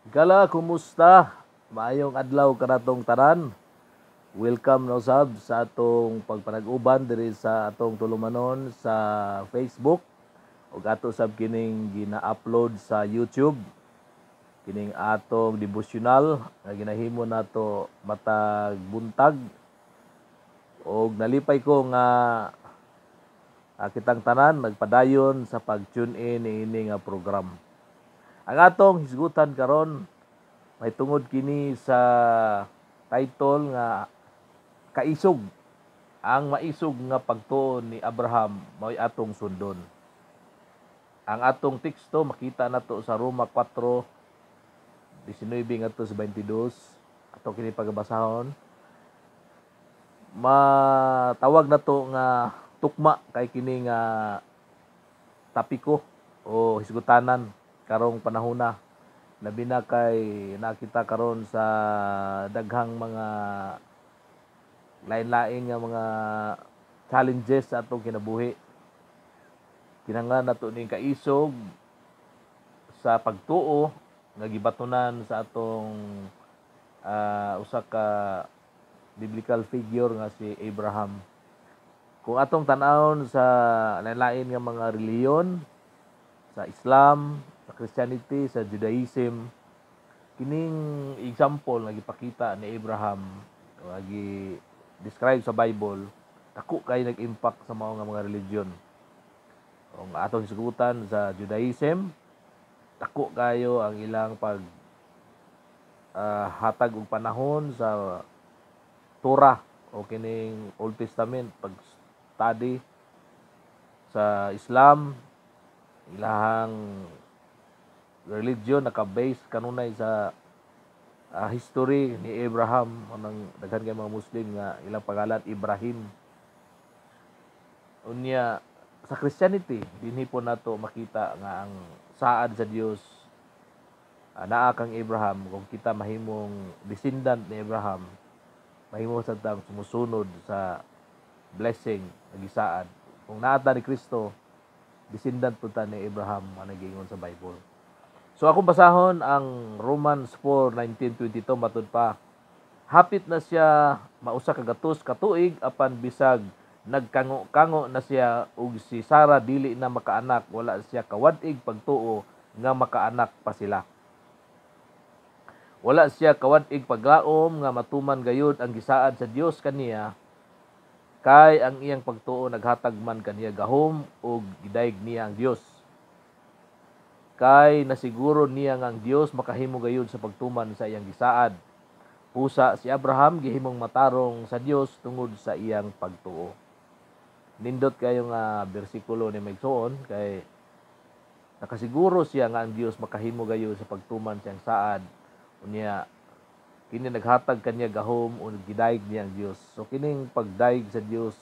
Gala, kumusta? Maayong adlaw kanatong tanan. Welcome na usab sa atong pagpanag-uban diri sa atong tulumanon sa Facebook ug ato sab kining gina-upload sa YouTube. Kining atong devotional nga ginahimo nato matag buntag. Og nalipay ko nga kitang tanan nagpadayon sa pag-tune in niini nga program. Ang atong hisgutan karon may tungod kini sa title nga "Kaisog". Ang maisog nga pagtuo ni Abraham mao'y atong sundon. Ang atong teksto makita nato sa Roma 4:19 ngadto sa 22. Ato kini pagabasahon. Matawag nato nga tukma kay kini nga tapiko o hisgutanan karong panahona, labi na kay nakita karon sa daghang mga lain-lain nga mga challenges sa atong kinabuhi. Kinahanglan nato ning kaisog sa pagtuo nga gibatonan sa atong usa ka biblical figure nga si Abraham. Kung atong tan-awon sa lain-lain nga mga relihiyon, sa Islam, sa Christianity, sa Judaism, kining example nga gipakita ni Abraham, nga gi-describe sa Bible, dako kay nag-impact sa mao nga mga religion. Kung atong hisgutan sa Judaism, dako kayo ang ilang pag hatag og panahon sa Torah o kining Old Testament pag study. Sa Islam, ilahang religion naka-base kanunay sa history ni Abraham, anang daghan kay mga Muslim nga ilang pangalan Ibrahim. Unya sa Christianity, dinhi po nato makita nga ang saad sa Dios naa kang Abraham. Kung kita mahimong descendant ni Abraham, mahimo sa tang sumusunod sa blessing nga gisaad. Kung naa ta ni Kristo, descendant po ta ni Abraham nga nagingon sa Bible. So akong basahon ang Romans 4:19-22. Matud pa, hapit na siya mausa ka gatos ka tuig, apan bisag nagkango-kango na siya ug si Sara dili na makaanak, wala siya kawad-ig pagtuo nga makaanak pa sila. Wala siya kawad-ig paglaom nga matuman gayud ang gisaad sa Dios kaniya, kay ang iyang pagtuo naghatag man kaniya gahom ug gidayeg niya ang Dios. Kay nasiguro niya nga ang Dios makahimo gayud sa pagtuman sa iyang gisaad. Pusa si Abraham gihimong matarong sa Dios tungod sa iyang pagtuo. Nindot kayo nga bersikulo ni Megsoon kay nakasiguro siya nga ang Dios makahimo gayud sa pagtuman sa iyang saad. Unya kini naghatag kaniya gahom ug gidayeg niya ang Dios. So kining pagdayeg sa Dios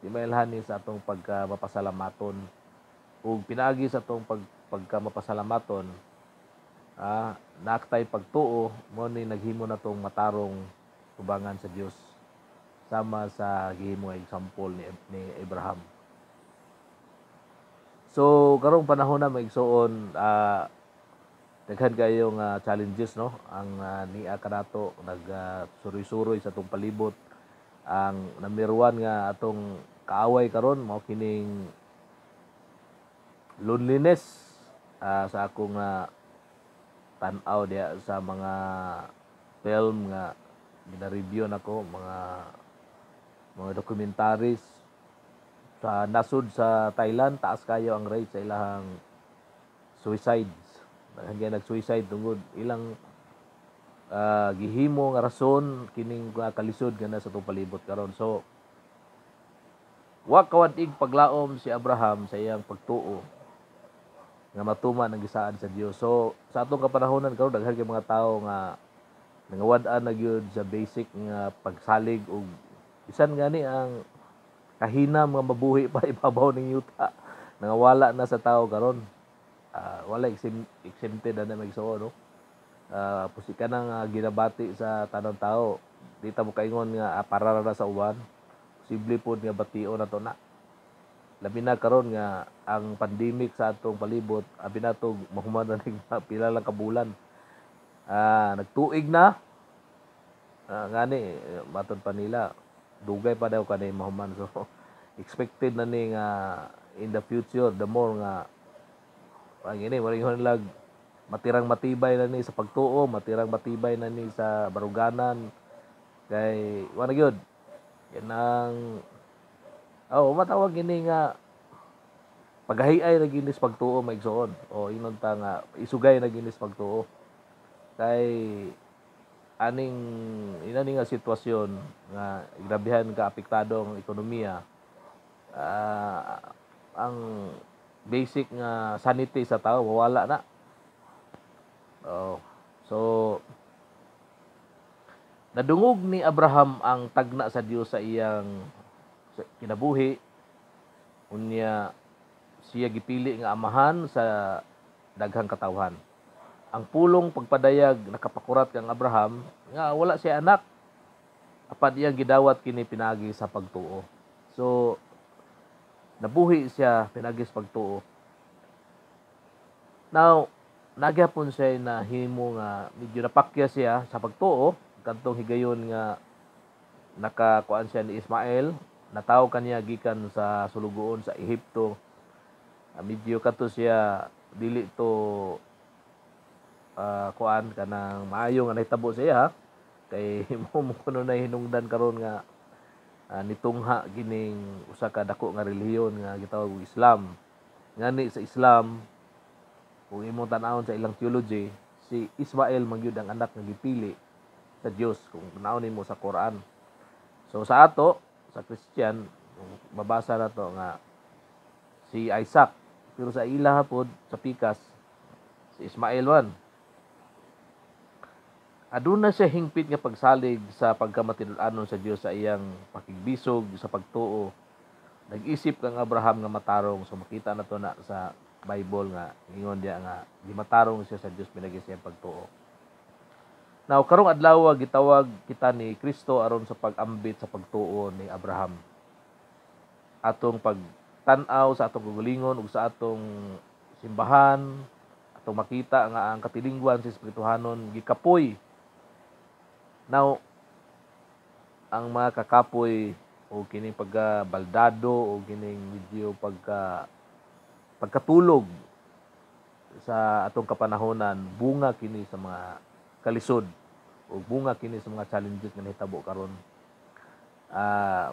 di mailhan ni sa atong pagka mapasalamaton, ug pinaagi sa atong pagka mapasalamaton, naaktay pagtuo mo ni naghimo natong matarong tubangan sa Dios, sama sa gihimo nga example ni Abraham. So karong panahon na, maigsuon, daghan kayo nga challenges, no, ang nia kanato nag suroy-suroy sa atong palibot. Ang number one nga atong kaaway karon mao kining loneliness. Sa akong tan-aw diha sa mga film nga gina-review nako, mga documentaries sa nasod sa Thailand, taas kayo ang rate sa ilahang suicides. Daghan kay nag-suicide tungod ilang gihimo nga rason kining kalisod nga nasa atong palibot karon. So wa kawad-ig paglaom si Abraham sa iyang pagtuo nga matuman ang gisaad sa Dios. So sa atong kapanahonan karon, daghan kay mga tawo nga nangawad-an na gyud sa basic nga pagsalig og bisan gani ang kahinam nga mabuhi pa ibabaw ning yuta, nangawala na sa tao karon. Wala exempted na magsuo, no. Pusi ka na nga ginabati sa tanang tao, di ta mo kaingon nga para ra sa uban. Posible pod nga bation na to na, labi na karon nga ang pandemic sa atong palibot abi nato mahuman na ning pila lang ka bulan. Nagtuig na. Ngani matod pa nila dugay pa daw kani mahuman, so expected na ni nga in the future, the more nga ang ini wala lag matirang matibay na ni sa pagtuo, matirang matibay na ni sa baruganan, kay wala gyud kanang, oh, matawag gini nga paghahiay ra gyud sa pagtuo, maigsoon, o ingon ta nga isugay na gyud sa pagtuo, kay aning inani nga sitwasyon nga grabehan ka apektado ang ekonomiya, ang basic nga sanity sa tao mawala na. Oh. So nadungog ni Abraham ang tagna sa Dios sa iyang kinabuhi. Unya siya gipili nga amahan sa daghang katawhan. Ang pulong pagpadayag nakapakurat kang Abraham nga wala siya anak, apan iyang gidawat kini pinaagi sa pagtuo. So nabuhi siya pinaagi sa pagtuo. Now, nagyapon siya na himo nga medyo napakya siya sa pagtuo kadtong higayon nga nakakuan siya ni Ismael, natawo kaniya gikan sa sulugoon sa Ehipto. Medyo kadto siya dili to kuan kanang maayo nga nahitabo sa iya, kay mo kuno na hinungdan karon nga nitungha gining usa ka dako nga relihiyon nga gitawag og Islam. Ngani sa Islam, kung imong tan-awon sa ilang theology, si Ismael man gyud ang anak nga gipili sa Dios kung tan-awon nimo sa Quran. So sa ato, sa Christian, mabasa na to nga si Isaac, pero sa ila pod sa pikas si Ismael man. Aduna siya hingpit nga pagsalig sa pagkamatinud-anon sa Dios sa iyang pakigbisog sa pagtuo. Nag-isip kang Abraham nga matarong, so makita na to na sa Bible nga ingon diya nga gimatarong siya sa Dios pinagi sa iyang pagtuo. Now, karong adlaw gitawag kita ni Kristo aron sa pag-ambit sa pagtuo ni Abraham. Atong pagtan-aw sa atong kaugalingon ug sa atong simbahan, atong makita nga ang katilingwan sa espirituhanon gikapoy. Now, ang mga kakapoy o kining pagka baldado o kining medyo pagkatulog sa atong kapanahonan, bunga kini sa mga kalisod o bunga kini sa mga challenges nga nahitabo karon.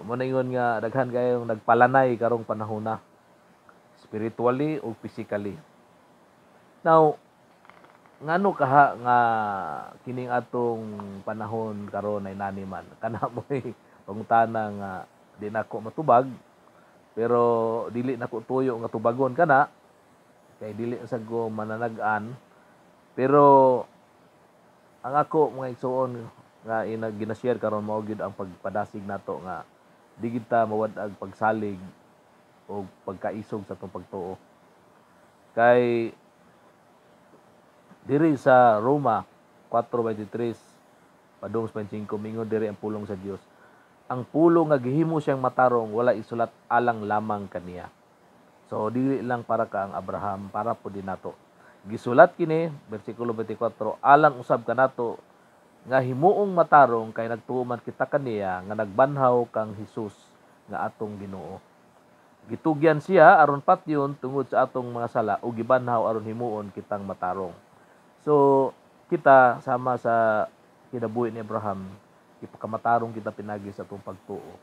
Mo na ingon nga daghan kayong nagpalanay karong panahona, spiritually o physically. Now, ngano kaha nga kining atong panahon karon ay nani man? Kana mo'y pangutana nga di nako matubag, pero dili nako tuyo nga tubagon kana kay dili sa ko mananag-an. Pero ang ako, mga igsuon, nga ina ginashare karon, mao gyud ang pagpadasig nato nga di kita mawad-ag pagsalig o pagkaisog sa atong pagtuo. Kay diri sa Roma 4:23 padung sa 25, mingon diri ang pulong sa Dios: "Ang pulong nga gihimo siyang matarong wala isulat alang lamang kaniya." So dili lang para ka ang Abraham, para po din nato. Gisulat kini, bersikulo 24, alang usab kanato nga himuong matarong kay nagtuo man kita kaniya nga nagbanhaw kang Hesus nga atong Ginoo. Gitugyan siya aron patyon tungod sa atong mga sala ug gibanhaw aron himuon kitang matarong. So kita, sama sa kinabuhi ni Abraham, ipakamatarong kita pinagi sa atong pagtuo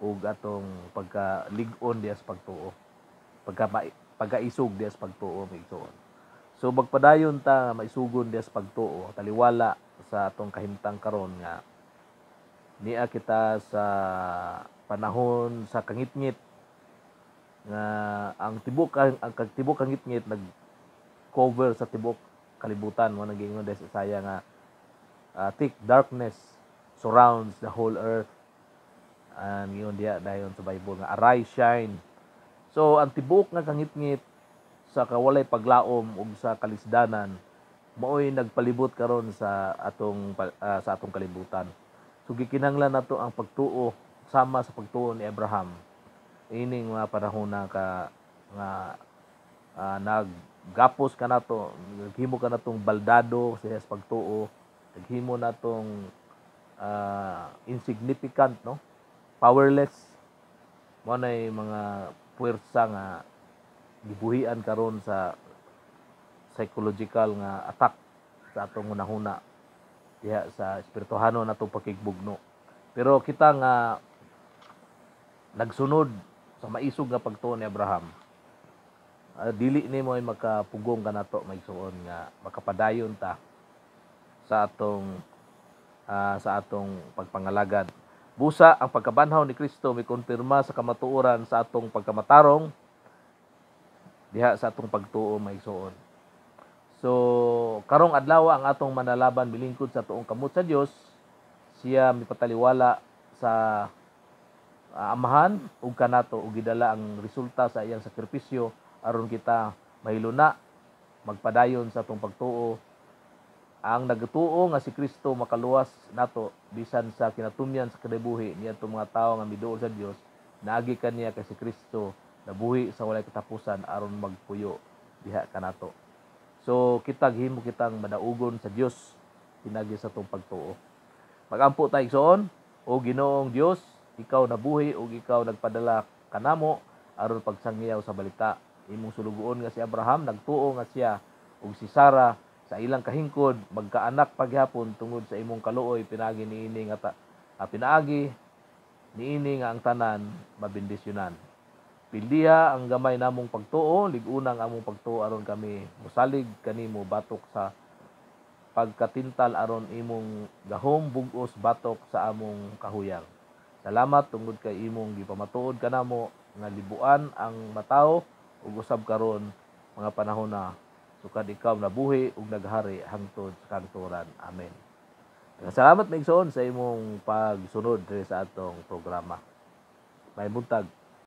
ug atong pagkalig-on diya sa pagtuo. Pagkaisog diya sa pagtuo, mga. So magpadayon ta maisugon diya sa pagtuo, taliwala sa atong kahimtang karon nga niya kita sa panahon sa kangitngit nga ang tibok kangitngit nag cover sa tibok kalibutan. Mo nang giingon sa Isaiah nga thick darkness surrounds the whole earth, and ingon diya dayon sa Bible nga, "Arise, shine." So ang tibok nga kangitngit sa kawalay paglaom ug sa kalisdanan maoy nagpalibot karon sa atong kalibutan. So gikinahanglan nato ang pagtuo sama sa pagtuo ni Abraham ining mga panahon na ka nga nag Gapos kanato, naghimo kanatong baldado sa pagtuo, naghimo natong insignificant, no, powerless. Mao nay mga puwersa nga gibuhian karon sa psychological nga attack sa atong hunahuna diha sa espirituhanon natong pakigbugno. Pero kita nga nagsunod sa maisog nga pagtuo ni Abraham, dili nimo ay makapugong kanato, maigsuon, nga makapadayon ta sa atong pagpangalagad. Busa ang pagkabanhaw ni Kristo may kumpirma sa kamatuoran sa atong pagkamatarong diha sa atong pagtuo, maigsuon. So karong adlaw, ang atong manalaban milingkod sa tuong kamot sa Dios. Siya mipataliwala sa Amahan ug kanato ug gidala ang resulta sa iyang sakripisyo aron kita mahiluna magpadayon sa atong pagtuo. Ang nagtuo nga si Kristo makaluwas nato bisan sa kinatumyan sa kinabuhi niadtong mga tawo nga miduol sa Dios naagi kaniya, kay si Kristo nabuhi sa walay katapusan aron magpuyo diha kanato. So kita gihimo kitang madaugon sa Dios pinagi sa atong pagtuo. Magampo ta, igsoon. O Ginoong Dios, ikaw nabuhi ug ikaw nagpadala kanamo aron pagsangyaw sa balita. Imong sulugoon nga si Abraham nagtuo nga siya ug si Sara sa ilang kahingkod magkaanak paghapon tungod sa imong kaluoy pinaagi niini nga ang tanan mabendisyonan. Pildiha ang gamay namong pagtuo, lig-una ang among pagtuo aron kami mosalig kanimo batok sa pagkatintal, aron imong gahom bug-os batok sa among kahuyang. Salamat tungod kay imong gipamatuod kanamo nga libuan ang matawo ug usab karon mga panahon na, sukad ikaw nabuhi ug naghari hangtod sa kahangturan. Amen. Salamat, maigsoon, sa imong pagsunod diri sa atong programa. May buntag.